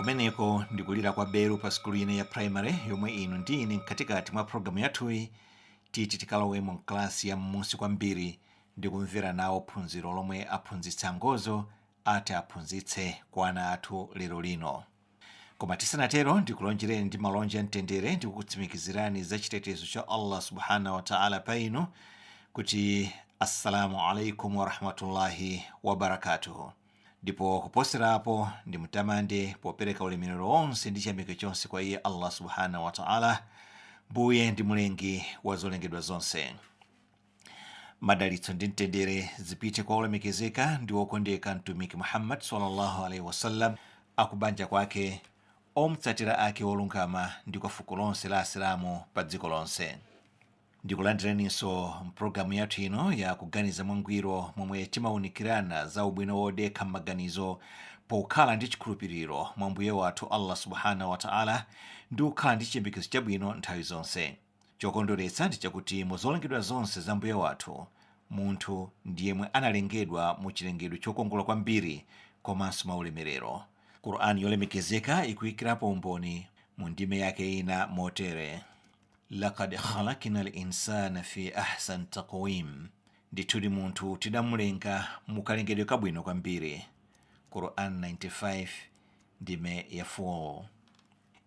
Kumeneko ndikulira kwa belu pa sukulu ina ya primary yomwe inu ndi ine mkatikati mwa programu yathuyi titi tikalowemo mklasi ya m'munsi kwambiri ndi kumvera nawo phunziro lomwe aphunzitsa ngozo ati aphunzitse kwa ana athu lero lino. Koma tisanatero, ndikulonjereni ndi malonje amtendere ndikukutsimikizirani za chitetezo cha Allah subhanahu wa ta'ala pa inu kuti assalamu alaikum warahmatullahi wabarakatuhu. Ndipo kuposerapo ndimutamande popereka ulemerero wonse ndi chiyamiko chonse kwa iye Allah subhanahu wa ta'ala, mbuye ndi mlengi wa zolengedwa zonse. Madalitso ndi mtendere zipite kwa olemekezeka ndi wokondeka Mtumiki Muhammad sallallahu alaihi wasallam, akubanja kwake, omutsatira ake wolungama ndi kwa fuko lonse la Asilamu pa dziko lonse. Ndikulandireninso mpulogalamu yathu ino ya Kuganiza Mwangwiro, momwe timawunikirana za ubwino wodekha m'maganizo pokhala ndi chikhulupiriro mwa mbuye wathu Allah subhanahu wa ta'ala ndi kukhala ndi chiyembekezo chabwino nthawi zonse. Chokondweretsa ndi chakuti mu zolengedwa zonse za mbuye wathu, munthu ndiyemwe analengedwa mu chilengedwe chokongola kwambiri komanso maulemerero. Qur'ani yolemekezeka ikuyikirapo umboni mu ndime yake ina motere: laqad khalakna al-insana fi ahsan taqwim, ndithudi munthu tidamulenga mukalengedwe kabwino kwambiri. Quran 95 ndime ya 4.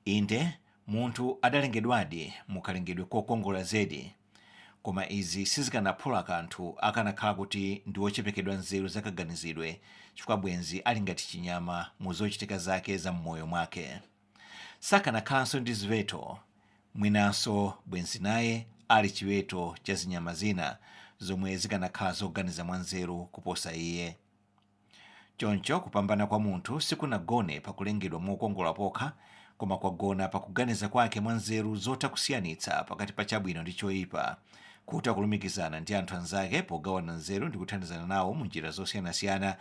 Inde, munthu adalengedwadi mukalengedwe kokongola zedi, koma izi sizikanaphula kanthu akanakhala kuti ndi wochepekedwa nzeru zakaganizidwe, chifukwa bwenzi ali ngati chinyama mu zochitika zake za m'moyo mwake. Sakanakhalanso ndi ziweto, mwinanso bwenzi naye ali chiweto cha zinyama zina zomwe zikanakhala zoganiza mwanzeru kuposa iye. Choncho kupambana kwa munthu sikunagone pakulengedwa mokongola pokha, koma kwagona pakuganiza kwake mwanzeru zotha kusiyanitsa pakati pa chabwino ndi choyipa, kutha kulumikizana ndi anthu anzake pogawana nzeru ndi kuthandizana nawo mu njira zosiyanasiyana,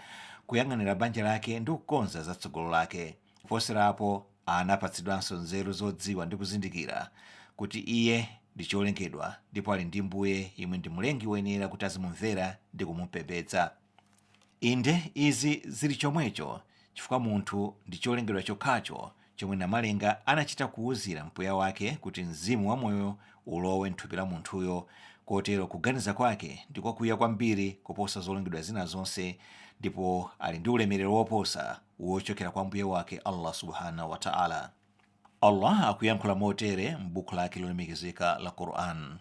kuyang'anira banja lake ndi kukonza zatsogolo lake. Kuposerapo, anapatsidwanso nzeru zodziwa ndi kuzindikira kuti iye ndi cholengedwa ndipo ali ndi mbuye yemwe ndi mlengi woyenera kuti azimumvera ndi kumupembedza. Inde, izi zili chomwecho chifukwa munthu ndi cholengedwa chokhacho chomwe Namalenga anachita kuwuzira mpweya wake kuti mzimu wamoyo ulowe mthupi la munthuyo, kotero kuganiza kwake ndi kwakuya kwambiri kuposa zolengedwa zina zonse, ndipo ali ndi ulemerero woposa wochokera kwa mbuye wake Allah subhanahu wa ta'ala. Allah akuyankhula motere m'buku lake lolemekezeka la Quran: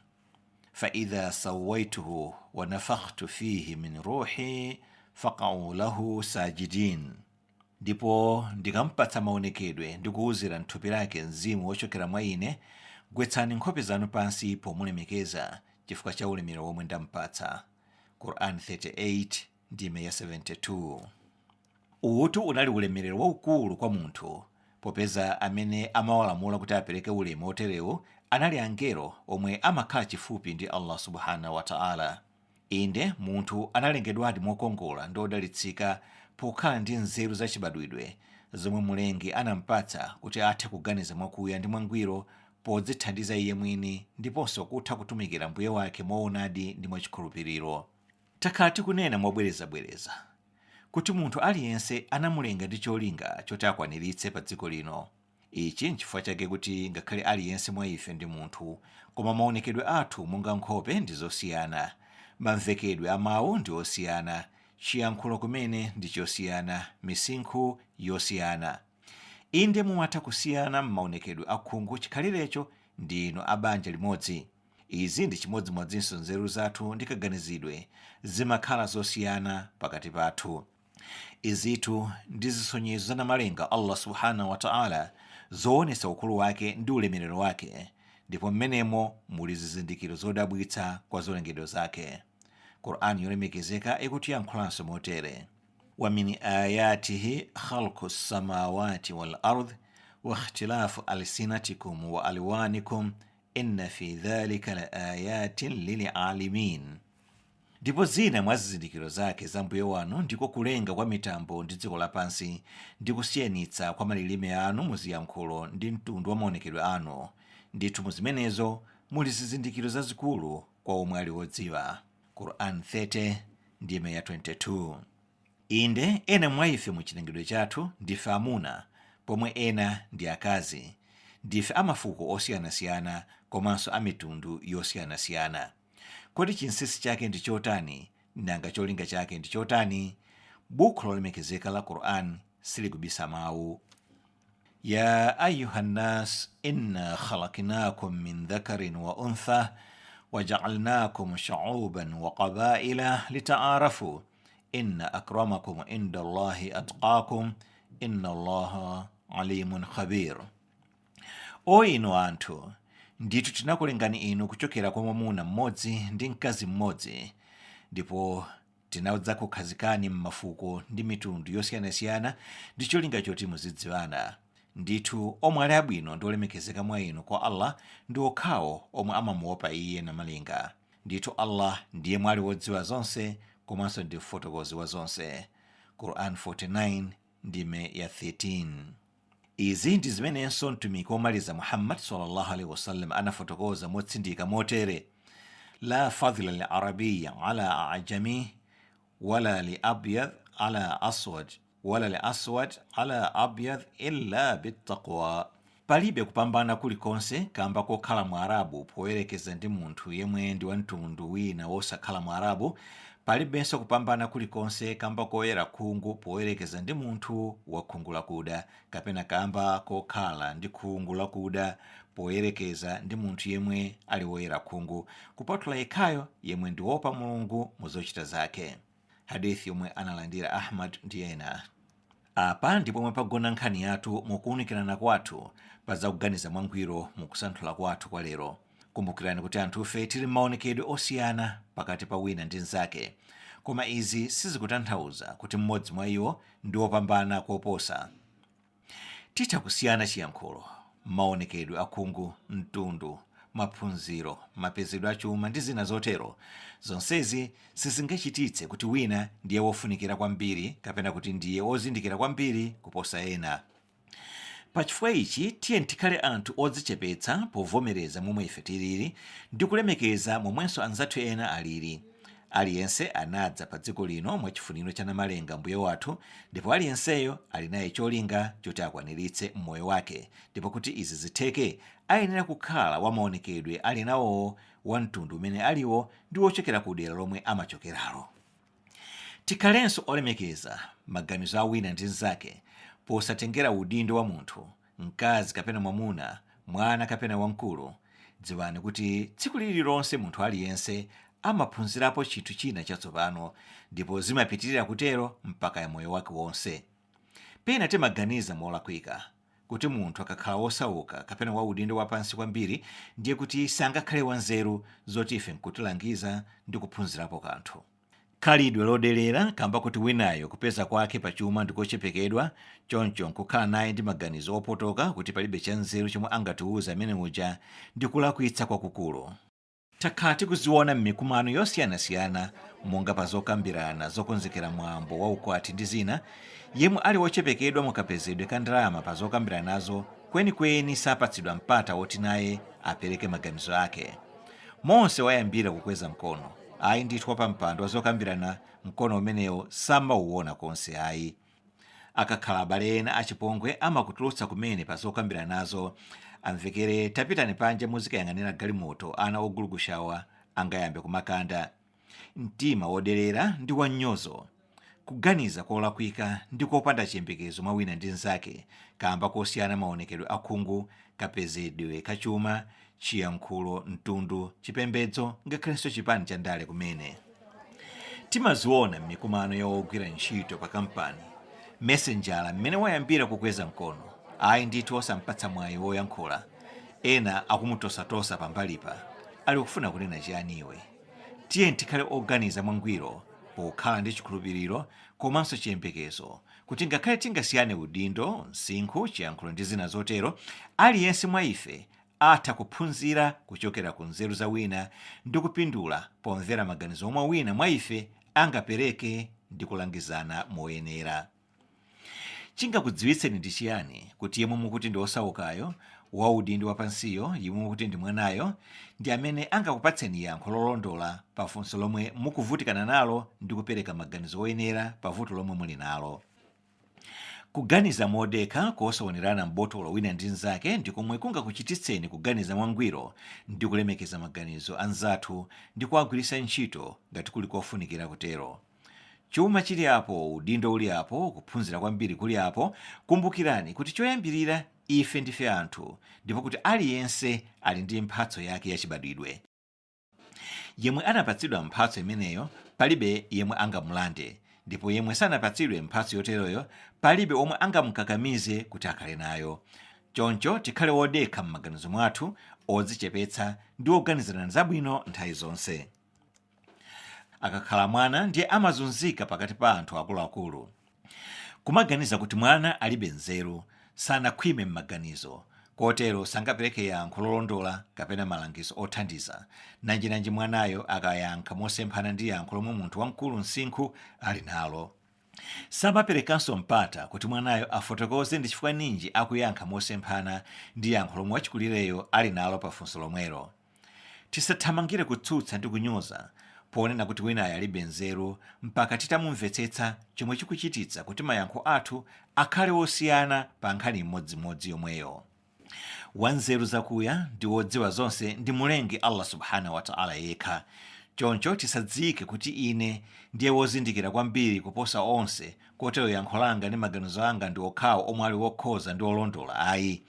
faidha sawaituhu wa nafakhtu fihi min ruhi faqa'u lahu sajidin, ndipo ndikampatsa maonekedwe ndi kuwuzira mthupi lake mzimu wochokera mwa ine, gwetsani nkhope zanu pansi pomulemekeza chifukwa cha ulemerero womwe ndampatsa. Quran 38 ndime ya 72. Uwutu unali ulemerero waukulu kwa munthu, popeza amene amawalamula kuti apereke ulemu oterewu anali angelo omwe amakhala chifupi ndi Allah subhanahu wa ta'ala. Inde, munthu analengedwadi mokongola ndi odalitsika pokhala ndi nzeru zachibadwidwe zomwe mulengi anampatsa kuti athe kuganiza mwakuya ndi mwangwiro podzithandiza iye mwini ndiponso kutha kutumikira mbuye wake moonadi ndi mwachikhulupiriro. Takhala tikunena mobwerezabwereza kuti munthu aliyense anamulenga ndi cholinga choti akwaniritse pa dziko lino. Ichi nchifukwa chake kuti ngakhale aliyense mwa ife ndi munthu, koma maonekedwe athu monga nkhope ndi zosiyana, mamvekedwe a mawu ndi osiyana, chiyankhulo kumene ndi chosiyana, misinkhu yosiyana. Inde, mumatha kusiyana m'maonekedwe akhungu chikhalirecho ndinu a banja limodzi. Izi ndi chimodzimodzinso nzeru zathu ndi kaganizidwe zimakhala zosiyana pakati pathu. Izitu ndi zisonyezo za Namalenga Allah subhanahu wa ta'ala zoonetsa ukulu wake ndi ulemerero wake, ndipo mmenemo muli zizindikiro zodabwitsa kwa zolengedwa zake. Qur'ani yolemekezeka ikutiyankhulanso motere: wa min ayatihi khalqu samawati wal ard wa ikhtilafu alsinatikum wa alwanikum inna fi dhalika la ayatin lilalimin, ndipo zina mwa zizindikiro zake za mbuye wanu ndiko kulenga kwa mitambo ndi dziko lapansi ndi kusiyanitsa kwa malilime anu muziyankhulo ndi mtundu wa maonekedwe anu. Ndithu muzimenezo muli zizindikiro zazikulu kwa omwe ali odziwa. Quran 30 ndime ya 22. Inde, ena mwa ife mu chilengedwe chathu ndife amuna, pomwe ena ndi akazi. Ndife amafuko osiyanasiyana komanso amitundu yosiyanasiyana. Kodi chinsinsi chake ndi chotani? Nanga cholinga chake ndi chotani? Bukhu lolemekezeka la Quran silikubisa mawu. Ya ayuha nnas inna khalaqnakum min dhakarin wa untha wajaalnakum shuuban wa qabaila litaarafu inna akramakum inda Allahi atqakum inna Allaha alimun khabir. O inu anthu, ndithu tinakulengani inu kuchokera kwa mwamuna mmodzi ndi mkazi mmodzi, ndipo tinadzakukhazikani m'mafuko ndi mitundu yosiyanasiyana ndi cholinga choti muzidziwana. Ndithu omwe ali abwino ndi olemekezeka mwa inu kwa Allah ndi okhawo omwe amamuopa Iye namalenga. Ndithu Allah ndiye mwali wodziwa zonse komanso ndi mfotokozi wa zonse. Quran 49 ndime ya 13. Izi ndi zimenenso mtumiki womaliza Muhammad sallallahu alaihi wasallam anafotokoza motsindika motere: la fadhila li arabiy ala ajami wala li abyad ala aswad wala li aswad ala abyad illa bittaqwa. Palibe kupambana kulikonse kamba kokhala Mwarabu poyerekeza ndi munthu yemwe ndi wamtundu wina wosakhala Mwarabu. Palibenso kupambana kulikonse kamba koyera khungu poyerekeza ndi munthu wa khungu lakuda, kapena kamba kokhala ndi khungu lakuda poyerekeza ndi munthu yemwe ali woyera khungu, kupatula yekhayo yemwe ndi wopa Mulungu mu zochita zake. Hadithi yomwe analandira Ahmad ndi ena. Apa ndi pomwe pagona nkhani yathu mukuwunikirana kwathu pazakuganiza mwangwiro mukusanthula kwathu kwa lero. Kumbukirani kuti anthufe tili maonekedwe osiyana pakati pa wina ndi mnzake, koma izi sizikutanthauza kuti mmodzi mwa iwo ndi wopambana koposa. Titha kusiyana chiyankhulo, maonekedwe akhungu, mtundu, maphunziro, mapezedwe achuma ndi zina zotero. Zonsezi sizingachititse kuti wina ndiye wofunikira kwambiri kapena kuti ndiye wozindikira kwambiri kuposa ena. Pachifukwa ichi tiye tikhale anthu odzichepetsa povomereza momwe ife tilili ndi kulemekeza momwenso anzathu ena alili. Aliyense anadza pa dziko lino mwachifuniro cha Namalenga mbuye wathu, ndipo aliyenseyo ali naye cholinga choti akwaniritse mmoyo wake, ndipo kuti izi zitheke ayenera kukhala wamaonekedwe ali nawowo, wa mtundu umene aliwo ndi wochokera ku dera lomwe amachokeralo. Tikhalenso olemekeza maganizo a wina ndi mnzake posatengera udindo wa munthu, mkazi kapena mwamuna, mwana kapena wamkulu. Dziwani kuti tsiku lililonse munthu aliyense amaphunzirapo chinthu china chatsopano, ndipo zimapitirira kutero mpaka ya moyo wake wonse. Pena timaganiza molakwika kuti munthu akakhala wosauka kapena wa udindo wapansi kwambiri ndiye kuti sangakhale wanzeru zoti ife nkutilangiza ndi kuphunzirapo kanthu. Khalidwe lodelera kamba kuti winayo kupeza kwake pachuma ndikochepekedwa, choncho nkukhala naye ndi maganizo opotoka kuti palibe chanzeru chomwe angatiwuze amene uja ndi kulakwitsa kwakukulu. Takhala tikuziona m'mikumano yosiyanasiyana monga pa zokambirana zokonzekera mwambo wa ukwati ndi zina, yemwe ali wochepekedwa mukapezedwe ka ndalama pa zokambiranazo kwenikweni sapatsidwa mpata woti naye apereke maganizo ake. Monse wayambira kukweza mkono, ayi ndithu wapampando wa zokambirana mkono umenewo samauwona konse ayi. Akakhala abale ena achipongwe amakutulutsa kumene pa zokambiranazo, amvekere tapitani panja muzikayang'anira galimoto ana ogulugushawa angayambe kumakanda. Mtima woderera ndi wannyozo, kuganiza kolakwika ndi kopanda chiyembekezo mwa wina ndi mnzake kamba kosiyana maonekedwe akhungu, kapezedwe kachuma, chiyankhulo, mtundu, chipembedzo ngakhalenso chipani cha ndale kumene. Timaziona m'mikumano ya ogwira ntchito pa kampani, mesenjala mmene wayambira kukweza mkono, ayi ndithu osampatsa mwayi woyankhula, ena akumutosatosa pambalipa, ali kufuna kunena chiyaniwe. Tiye tikhale oganiza mwangwiro pokhala ndi chikhulupiriro komanso chiyembekezo kuti ngakhale tingasiyane udindo, msinkhu, chiyankhulo ndi zina zotero, aliyense mwa ife atha kuphunzira kuchokera ku nzeru za wina ndi kupindula pomvera maganizo omwe wina mwa ife angapereke ndi kulangizana moyenera. Chingakudziwitseni ndi chiyani kuti yemwe mukuti ndi osaukayo, wa udindo wapansiyo, yemwe mukuti ndi mwanayo, ndi amene angakupatseni yankho lolondola pa funso lomwe mukuvutikana nalo ndi kupereka maganizo oyenera pa vuto lomwe muli nalo. Kuganiza modekha kosaonerana m'botolo wina ndi mnzake ndi komwe kungakuchititseni kuganiza mwangwiro ndi kulemekeza maganizo anzathu ndi kuwagwiritsa ntchito ngati kuli kofunikira kutero. Chuma chili apo, udindo uli apo, kuphunzira kwambiri kuli apo, kumbukirani kuti choyambirira ife ndife anthu ndipo kuti aliyense ali ndi mphatso yake yachibadwidwe. Yemwe anapatsidwa mphatso imeneyo palibe yemwe angamulande, ndipo yemwe sanapatsidwe mphatso yoteroyo palibe omwe angamukakamize kuti akhale nayo. Choncho tikhale wodekha m'maganizo mwathu, odzichepetsa ndi oganizirana zabwino nthawi zonse. Akakhala mwana ndiye amazunzika pakati pa anthu akuluakulu. Kumaganiza kuti mwana alibe nzeru, sanakhwime m'maganizo, kotero sangapereke yankho lolondola kapena malangizo othandiza. Nanjinanji mwanayo akayankha mosemphana ndi yankho lomwe munthu wamkulu msinkhu ali nalo. Samaperekanso mpata kuti mwanayo afotokoze ndi chifukwa ninji akuyankha mosemphana ndi yankho lomwe wachikulireyo ali nalo pa funso lomwelo. Tisathamangire kutsutsa ndi kunyoza ponena kuti winayo alibe nzeru mpaka titamumvetsetsa chomwe chikuchititsa kuti mayankho athu akhale osiyana pa nkhani imodzimodzi yomweyo. Wanzeru zakuya ndi wodziwa zonse ndi Mulengi Allah subhanahu wa ta'ala yekha. Choncho tisadziyike kuti ine ndiye wozindikira kwambiri kuposa onse, kotero yankho langa ndi maganizo anga ndi okhawo omwe ali wokhoza ndi olondola ayi.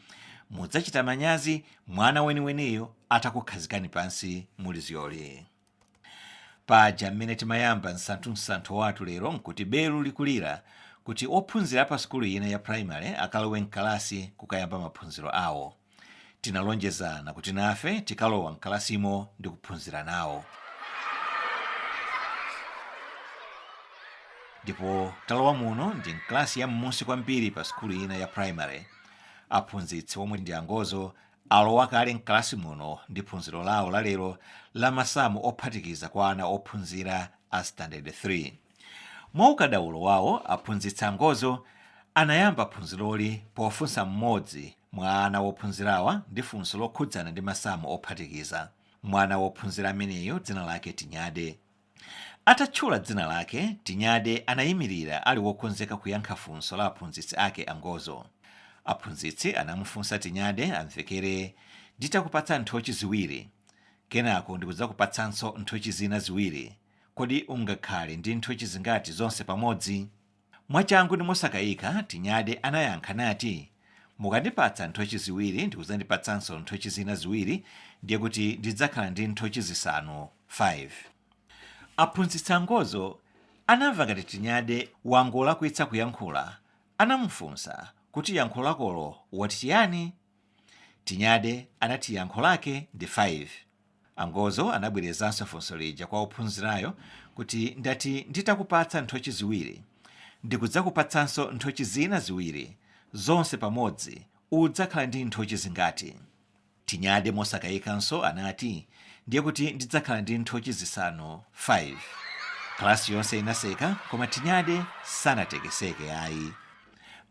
Mudzachita manyazi mwana weniweniyo atakukhazikani pansi muli ziyoli. Paja mmene timayamba msanthumsanthu wathu lero nkuti belu likulira kuti ophunzira pa sukulu ina ya primary akalowe mkalasi kukayamba maphunziro awo. Tinalonjezana kuti nafe tikalowa mkalasimo ndi kuphunzira nawo. Ndipo talowa muno ndi mkalasi ya m'munsi kwambiri pa sukulu ina ya primary. Aphunzitsi omwe ndi angozo alowa kale mkalasi muno ndi phunziro lawo lalero la masamu ophatikiza kwa ana ophunzira a standard 3. Mwa ukadaulo wawo aphunzitsi angozo anayamba phunziroli pofunsa mmodzi mwa ana wophunzirawa ndi funso lokhudzana ndi masamu ophatikiza. Mwana wophunzira ameneyo dzina lake Tinyade. Atatchula dzina lake, Tinyade anayimirira ali wokonzeka kuyankha funso la aphunzitsi ake angozo. Aphunzitsi anamufunsa Tinyade amvekere, nditakupatsa nthochi ziwiri, kenako ndikudzakupatsanso nthochi zina ziwiri, kodi ungakhale ndi nthochi zingati zonse pamodzi? Mwachangu ndi mosakayika Tinyade anayankha nati, mukandipatsa nthochi ziwiri ndikudzandipatsanso nthochi zina ziwiri, ndiye kuti ndidzakhala ndi nthochi zisanu 5. Aphunzitsi angozo anamva ngati Tinyade wangolakwitsa kuyankhula. Anamufunsa kuti yankho lakolo wati chiyani? Tinyade anati yankho lake ndi 5. Angozo anabwerezanso funso lija kwa ophunzirayo kuti ndati nditakupatsa nthochi ziwiri ndikudzakupatsanso nthochi zina ziwiri, zonse pamodzi udzakhala ndi nthochi zingati? Tinyade mosakayikanso anati ndiye kuti ndidzakhala ndi nthochi zisanu 5. Kalasi yonse inaseka koma Tinyade sanatekeseke ayi.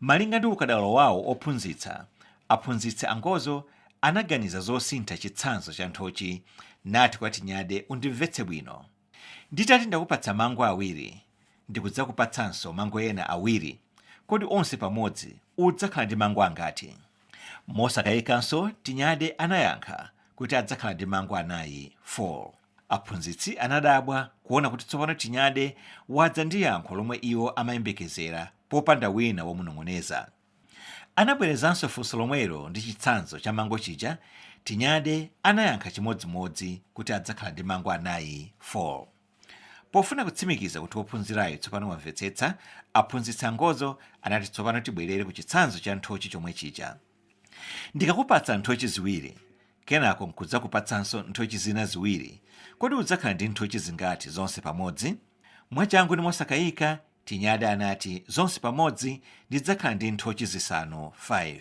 Malinga ndi ukadaulo wawo ophunzitsa, aphunzitsi angozo anaganiza zosintha chitsanzo cha nthochi nati kwa Tinyade undimvetse bwino. Nditati ndakupatsa mango awiri ndikudzakupatsanso mango ena awiri, kodi onse pamodzi udzakhala ndi mango angati? Mosakayikanso Tinyade anayankha kuti adzakhala ndi mango anayi 4. Aphunzitsi anadabwa kuona kuti tsopano Tinyade wadza ndi yankho lomwe iwo amayembekezera popanda wina womunong'oneza. Anabwerezanso funso lomwelo ndi chitsanzo cha mango chija. Tinyade anayankha chimodzimodzi kuti adzakhala ndi mango anayi 4. Pofuna kutsimikiza kuti wophunzirayo tsopano wamvetsetsa, aphunzitsi angozo anati tsopano tibwerere ku chitsanzo cha nthochi chomwe chija. Ndikakupatsa nthochi ziwiri, kenako nkudzakupatsanso nthochi zina ziwiri, kodi udzakhala ndi nthochi zingati zonse pamodzi? Mwachangu ndi mosakayika Tinyade anati zonse pamodzi ndidzakhala ndi nthochi zisanu 5.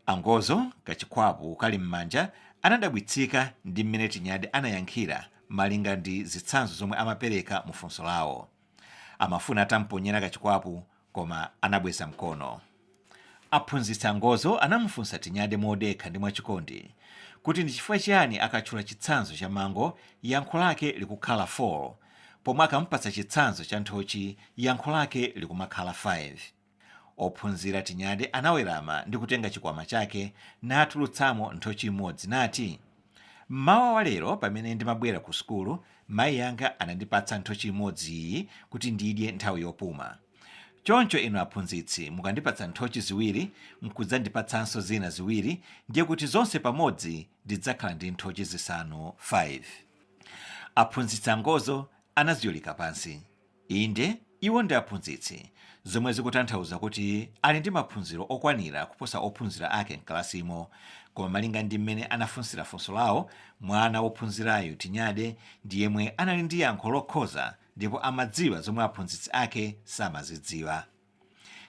Angozo kachikhwapu kali m'manja anadabwitsika ndi mmene Tinyade anayankhira malinga ndi zitsanzo zomwe amapereka mu funso lawo. Amafuna atamponyera kachikwapu koma anabweza mkono. Aphunzitsi angozo anamufunsa Tinyade modekha ndi mwachikondi kuti ndi chifukwa chiyani akatchula chitsanzo cha mango yankho lake likukhala 4, pomwe akamupatsa chitsanzo cha nthochi yankho lake likumakhala 5. Ophunzira Tinyade anawerama ndi kutenga chikwama chake natulutsamo nthochi imodzi nati, "Mmawa wa lero pamene ndimabwera ku sukulu, mayi anga anandipatsa nthochi imodzi iyi kuti ndidye nthawi yopuma. Choncho inu aphunzitsi mukandipatsa nthochi ziwiri nkudzandipatsanso zina ziwiri, ndiye kuti zonse pamodzi ndidzakhala ndi nthochi zisanu 5. Aphunzitsi angozo anaziyolika pansi. Inde, iwo ndi aphunzitsi, zomwe zikutanthauza kuti ali ndi maphunziro okwanira kuposa ophunzira ake mkalasimo. Koma malinga ndi mmene anafunsira funso lawo, mwana wophunzirayo Tinyade ndi yemwe anali ndi yankho lokhoza ndipo amadziwa zomwe aphunzitsi ake samazidziwa.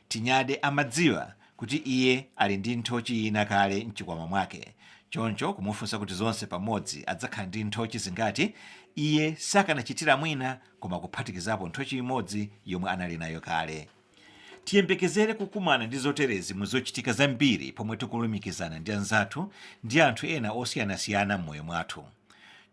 Tinyade amadziwa kuti iye ali ndi nthochi ina kale mchikwama mwake. Choncho kumufunsa kuti zonse pamodzi adzakhala ndi nthochi zingati, iye sakanachitira mwina koma kuphatikizapo nthochi imodzi yomwe anali nayo kale. Tiyembekezere kukumana ndi zoterezi mu zochitika zambiri pomwe tikulumikizana ndi anzathu ndi anthu ena osiyanasiyana m'moyo mwathu.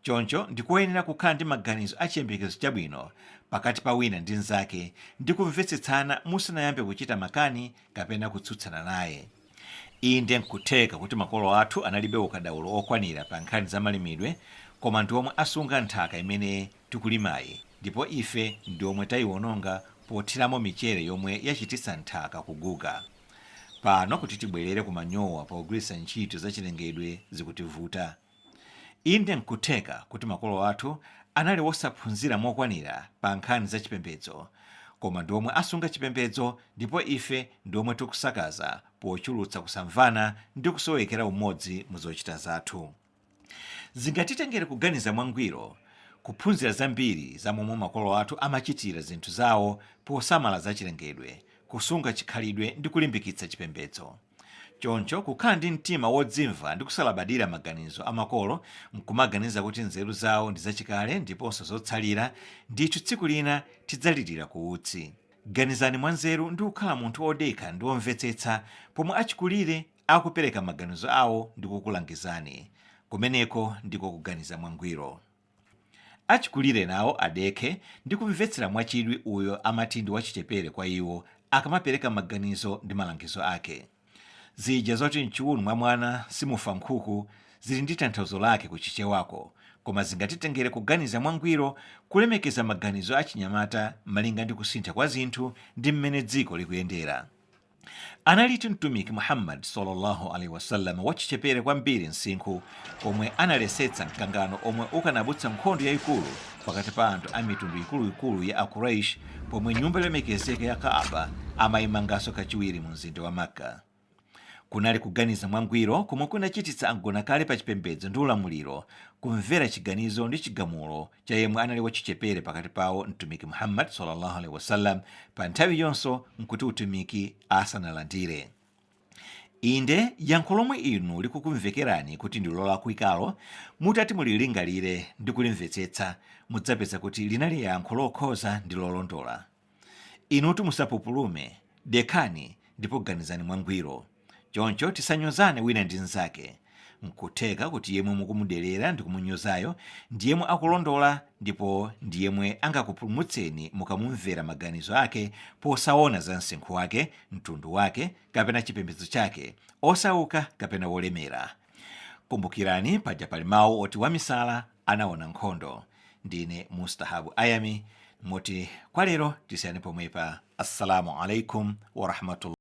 Choncho ndikoyenera kukhala ndi maganizo achiyembekezo chabwino pakati pa wina ndi mnzake ndi kumvetsetsana musanayambe kuchita makani kapena kutsutsana naye. Inde, nkutheka kuti makolo athu analibe ukadaulo okwanira pa nkhani za malimidwe, koma ndi omwe asunga nthaka imene tikulimayi, ndipo ife ndi omwe tayiwononga pothiramo michere yomwe yachititsa nthaka kuguga. Pano kuti tibwerere kumanyowa pogwiritsa ntchito zachilengedwe zikutivuta. Inde, nkutheka kuti makolo athu anali wosaphunzira mokwanira pa nkhani za chipembedzo, koma ndi omwe asunga chipembedzo, ndipo ife ndi omwe tikusakaza pochulutsa kusamvana ndi kusowekera umodzi mu zochita zathu. Zingatitengere kuganiza mwangwiro, kuphunzira zambiri za momwe makolo athu amachitira zinthu zawo posamala zachilengedwe, kusunga chikhalidwe ndi kulimbikitsa chipembedzo. Choncho kukhala ndi mtima wodzimva ndi kusalabadira maganizo a makolo nkumaganiza kuti nzeru zawo ndi zachikale ndiponso zotsalira, ndithu tsiku lina tidzalirira ku utsi. Ganizani mwanzeru ndi kukhala munthu wodekha ndi womvetsetsa pomwe achikulire akupereka maganizo awo ndi kukulangizani. Kumeneko ndiko kuganiza mwangwiro. Achikulire nawo adekhe ndi kumvetsera mwachidwi uyo amati ndi wachichepere kwa iwo akamapereka maganizo ndi malangizo ake. Zija zoti mchiwunu mwa mwana simufa nkhuku zili ndi tanthauzo lake kuchichewako, koma zingatitengere kuganiza mwangwiro, kulemekeza maganizo achinyamata malinga ndi kusintha kwa zinthu ndi mmene dziko likuyendera. Analitu Mtumiki Muhammad sallallahu alaihi wasallam wachichepere kwambiri msinkhu pomwe analesetsa mkangano omwe ukanabutsa nkhondo yayikulu pakati pa anthu a mitundu ikuluikulu ya Akuraish, pomwe nyumba yolemekezeka ya Kaaba amayimanganso kachiwiri mu mzinda wa Makka. Kunali kuganiza mwangwiro komwe kunachititsa angonakale pa chipembedzo ndi ulamuliro kumvera chiganizo ndi chigamulo cha yemwe anali wachichepere pakati pawo, Mtumiki Muhammad sallallahu alaihi wasallam, pa nthawi yonso nkuti utumiki asanalandire. Inde, yankho lomwe inu likukumvekerani kuti ndi lolakwikalo, mutati mulilingalire ndi kulimvetsetsa, mudzapeza kuti linali yankho lokhoza ndi lolondola. Inutu musapupulume, dekhani ndipo ganizani mwangwiro. Choncho tisanyozane wina ndi mnzake. Nkutheka kuti yemwe mukumudelera ndi kumunyozayo ndi yemwe akulondola ndipo ndi yemwe angakupulumutseni mukamumvera maganizo ake posaona za msinkhu wake, mtundu wake kapena chipembedzo chake, osauka kapena wolemera. Kumbukirani paja pali mawu oti wamisala anaona nkhondo. Ndine Mustahabu Ayami, moti kwa lero tisiyane pomwepa. Assalamu alaikum warahmatullahi.